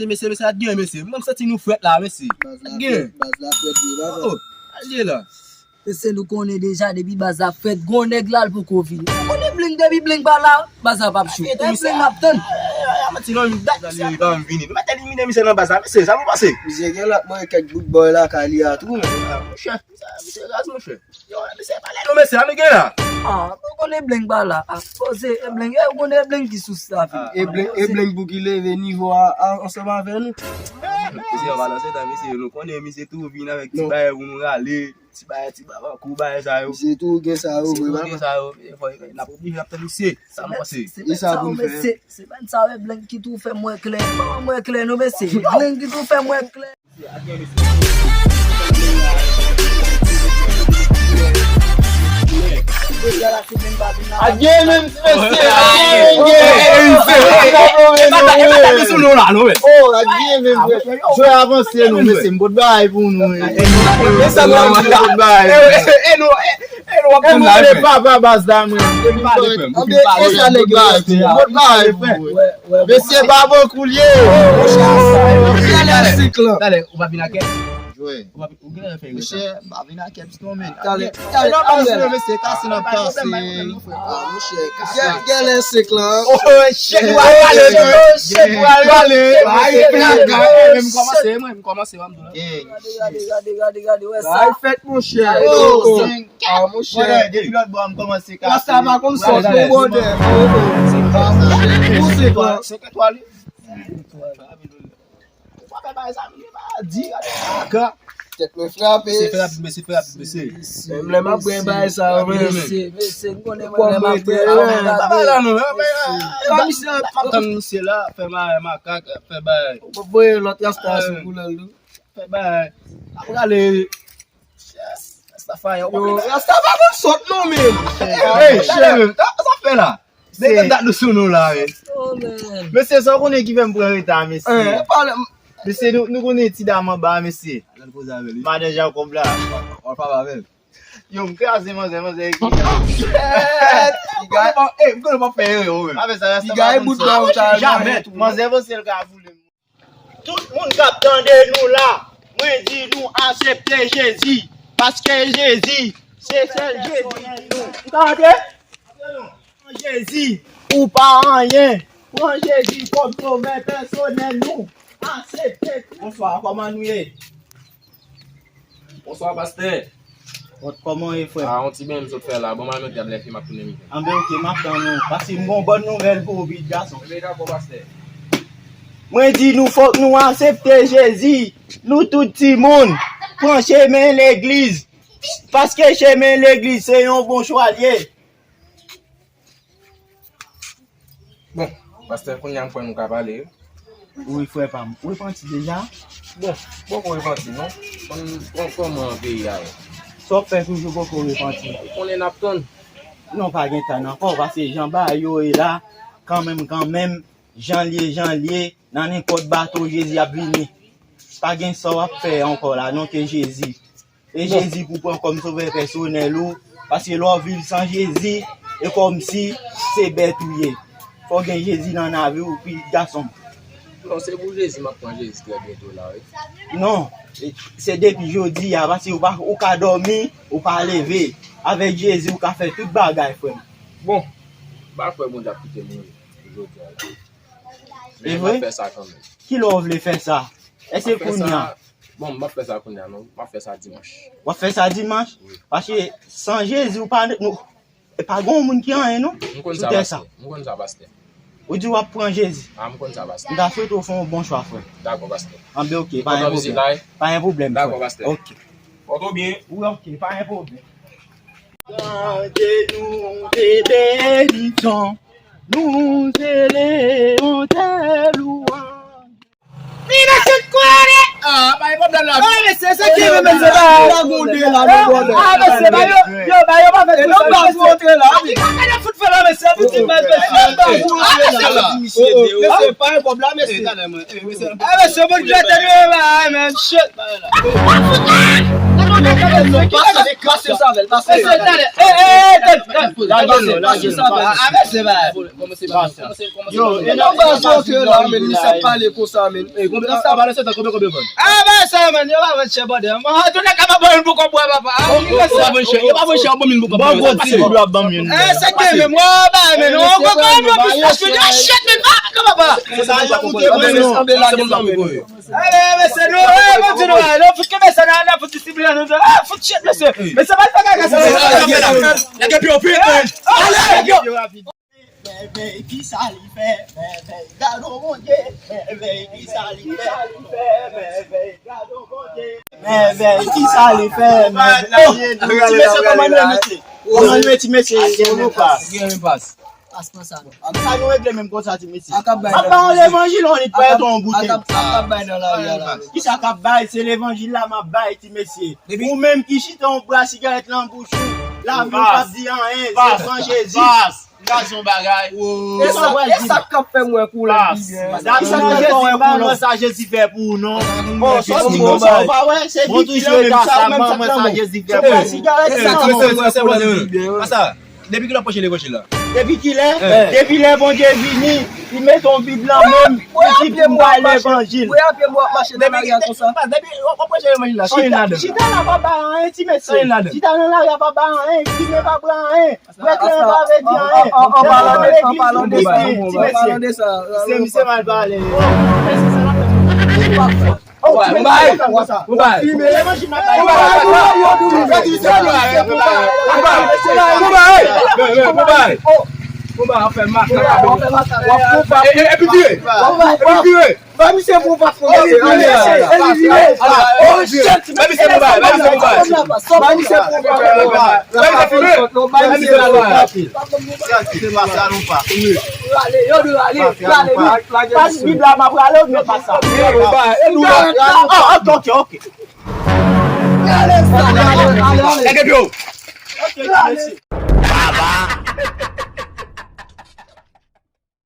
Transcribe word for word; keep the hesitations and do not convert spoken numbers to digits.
Mesye, mesye, a gen, mesye. Mwen, m santi nou frèt la, mesye. Baz la frèt, baz la frèt vre, baz la. Oh, a gen la. Mesye, nou konnen deja depi baz la frèt, gon nèg la l poko vini. Ou konnen Blink, depi Blink pa la, baz la p ap cho. E Blink n ap tann. A manti non, dat misye pa vini. Nou mèt elimine misye nan baz la, mesye, sa nou panse? Misye gen lòt mwen kèk bout bòy lakay li a tou, men. Monchè, misye, misye raz, monchè. Yo, mesye, pale non, mesye, a nou gen la. Ah, ou konnen Blink pa la. Ah, poze, e Blink, e ou konnen e Blink ki sou sa, fi. E Blink, e Blink pou ki leve nivo a, a, ansanm avè nou. Mesye, an palan se tan, mesye, nou konnen misye tou vin avèk ti bagay pou nou rale, ti bagay, ti babankou, bagay sa yo. Misye tou gen sa yo, vre, papa. Misye tou gen sa yo, e fò, n ap oblije n ap tann misye. Sa nou panse? E sa pou n fè. Se, se, se menm sa, e Blink ki tou fè m wè klè. Fò m wè klè, non, mesye. Blink ki tou fè m wè klè. Adye menm ti mesye, adye menm gen. E pa ta misye nou la non men. Oh, adye menm vre. Jwe avanse non mesye, m pot bagay pou nou. E sa nou pot bagay. E nou, e nou ap konn la. Papa baz la mwen. Anbe e sa nèg yo pot bagay pou nou. Mesye pa bon koulye. Talè, ou pa vin ak kèt? Jwe. Ou pa vin, ou gen fè sa. Mesye, m pa vin ak kèt non men. Talè, talè, talè. Mesye, kase n ap kase. Gèlè sek la. Oh, chèk pral rale tou. Chèk pral rale. Ay, men m kòmanse, mwen, m kòmanse, w ap di la. Gade, gade, gade, gade, gade, wè sa. Ay, fèt, monchè. Oh, ah, monchè. Depi lòt bò, m kòmanse kase. Rasta pa konn sòt, non, bwòdè. Ou se kwa? Senk etwal. Ou pa fè bagay sa, men pa di, gade kaka. Tèt mwen frape. Mesye, fè rapid, mesye, fè rapid, mesye. Menm lè m ap bwè bagay sa, men. Mesye, mesye, m konnen mwen lè m ap bwè, pa bagay la non, pa bagay la. Pa misye la, pa tann misye la, fè bagay makak, fè bagay. Ou pa voye lòt rasta sou koulè l tou. Fè bagay. Ap rale. Rasta faya. Yo, rasta pa konn sòt non, men. Hey, chè, sa, sa fè la. Mesye, dat nou sou nou la, men. Oh, man. Mesye, sa w konnen ki fè m pran reta, mesye? Eh, pale m. Mesye, nou, nou konnen ti dam anba, mesye. Madan Jacob la. W ap pale avè l. Yo, m kraze manzè, manzè. Shit! Piga. Eh, m konnen w p ap fè erè, wi. Pa fè sa, rasta pa konn sòt. Piga e bout ba ou ta. Manzè panse l ka boule m. Tout moun k ap tande nou la, mwen di nou aksepte Jezi, paske Jezi, se sèl Jezi nou. Ou ka rantre? Pran Jezi, ou pa anyen. Pran Jezi kòm sovè pèsonèl nou. Aksepte. Bonswa, kòman nou ye? Bonswa, pastè. Kòman w ye, frè? Ah, yon ti byen m sot fè la. Bon, m al mete a byen fi m ap tounen midi. Anben, oke, m ap tann ou. Paske m gon bòn nouvèl pou ou, pitit gason. Ebyen, dakò, pastè. Mwen di nou, fòk nou aksepte Jezi. Nou tout timoun, pran chemen legliz. Paske chemen legliz se yon bon chwa l ye. Bon, pastè, kounye a m kwè nou ka pale, wi. Wi, frè pa m. Ou repanti deja? Bon, m poko repanti, non. Kòm, kòm, kòman peyi a ye? Sa w ap fè toujou poko repanti? Ou konnen n ap tann. Non, pa gen tann ankò, paske jan bagay yo ye la, kanmenm, kanmenm, jan l ye, jan l ye, nan nenpòt bato, Jezi ap vini. Pa gen sa w ap fè ankò la, non, ke Jezi. E Jezi pou pran kòm sovè pèsonèl ou, paske lè w viv san Jezi, e kòmsi se bèt ou ye. Fò w gen Jezi nan lavi w, pitit gason m. Non, se pou Jezi, m ap pran Jezi trè byento la, wi. Non, e, se depi jodi a, paske ou pa, ou ka dòmi, ou pa leve. Avèk Jezi, ou ka fè tout bagay, frè m. Bon, m pa kwè Bondye ap kite m mouri jodi a la. Men m ap fè sa kanmenm. Kilè w vle fè sa? Èske kounye a? Bon, m ap fè sa kounye a, non. M ap fè sa dimanch. W ap fè sa dimanch? Wi. Paske san Jezi, ou pa, nou, e pa gen moun ki anyen, non, sou tè sa. M konn sa, pastè. Ou di w ap pran Jezi. Ah, m konn sa, pastè. M ta swete w fè yon bon chwa, frè. Dakò, pastè. Anben, oke, pa gen pwoblèm. Pa gen pwoblèm, frè. Dakò, pastè. Oke. Pòte w byen. Wi, oke, pa gen pwoblèm. Tande nou, te benediksyon, nou sele yon tèl louanj. Vin nan sant kware! Ah, pa gen pwoblèm la. Wi, mesye. Se sa ki rele mesye ba. La gonde la, nou brother. Ah, mesye ba yo, yo, ba yo pa fè tout sa, mesye. Ki kaka fout fè la, mesye, pou ti baz, mesye. Ah, mesye, mesye, pa yon kòb la, mesye. Ah, mesye, bon, jete nou, ba, men, shit. Pase, pase sa avè l, pase. Mesye, talè. Eh, eh, eh, talè, talè. Lage l, lage l. Ah, mesye ba. Yo, e nan baz yo antre la, men, misye ap pale konsa, men. E, konbyen, sa valè se tan, konbyen, konbyen vann? Ah, ba sa, man, yo pa vann chè, bòdè. Mwen, an tou lè ka, pa ban youn pou kòb, papa. Ah, yo pa vann chè, yo pa vann chè, yo ban youn pou kòb. Bon, gwo ti, yo ap ban youn. Eh, se ke menm, wè, ba, men, non, gwo kòb, non, pistach, men, yo shit, men, pa, kòman, papa. Se sa, yo moute, men, non. Eh, mesye, nou, eh, bon, di nou, eh, nou, fout ke mesye, nan, nan, fout disipline, nou, ah, fout shit, mesye. Mesye, pa fè kaka, sa. Lage pye w vit, men. Ale, yo. Mèvèy, ki sa li fè? Mèvèy, gad on Bondye. Mèvèy, ki sa li fè? Mèvèy, gad on Bondye. Mèvèy, ki sa li fè? Mèvèy. Oh, ti mesye, kòman nou ye, mesye? Kòman nou ye, ti mesye? Gen menm pas. Gen menm pas. Pas nan sa. Sa nou regle menm konsa, ti mesye. Akap bay nan. Ap ba w levanjil, on lit pèt, on boutèy. Akap, akap bay nan lari a la. Kisa k ap bay? Se levanjil la m ap bay, ti mesye. Ou menm ki chita, on bra sigarèt nan bouch ou, lavi w p ap di anyen, se san Jezi. Gazon bagay. E sa, e sa k ap fè m wè koulè pi byen. Sa Jezi fè pou ou non. Oh, sa w di konsa, ou pa wè, se Bib li menm, sa ou menm sa k nan men w. Sa Jezi fè pou ou. Depi kilè w ap preche levanjil la? Depi kilè? Depi lè Bondye vini, li mete yon Bib nan men m, li di pou m bay levanjil. Depi, depi w ap preche levanjil la, sa gen ladan? Chita la pa bay anyen, ti mesye. Chita nan lari a pa bay anyen, fimen pa bay anyen. Bwè kleren pa vle di anyen. An palan de sa, an palan de sa, an palan de sa. Se misye mal pale. Epi vire. Epi vire. Ba misye pou pa fon. Epi vire. Epi vire. Oh shit. Ba misye pou bay. Ba misye pou bay. Ba misye pou bay. Ba misye fimen. Ba misye pou bay. Rale, yo dwe rale, rale, wi. Pas Bib la, m ap rale, ou dwe pas sa. Ah, ok, ok, ok. Rale sa, rale, rale, rale. Lage pye w. Ok, mèsi. Baba.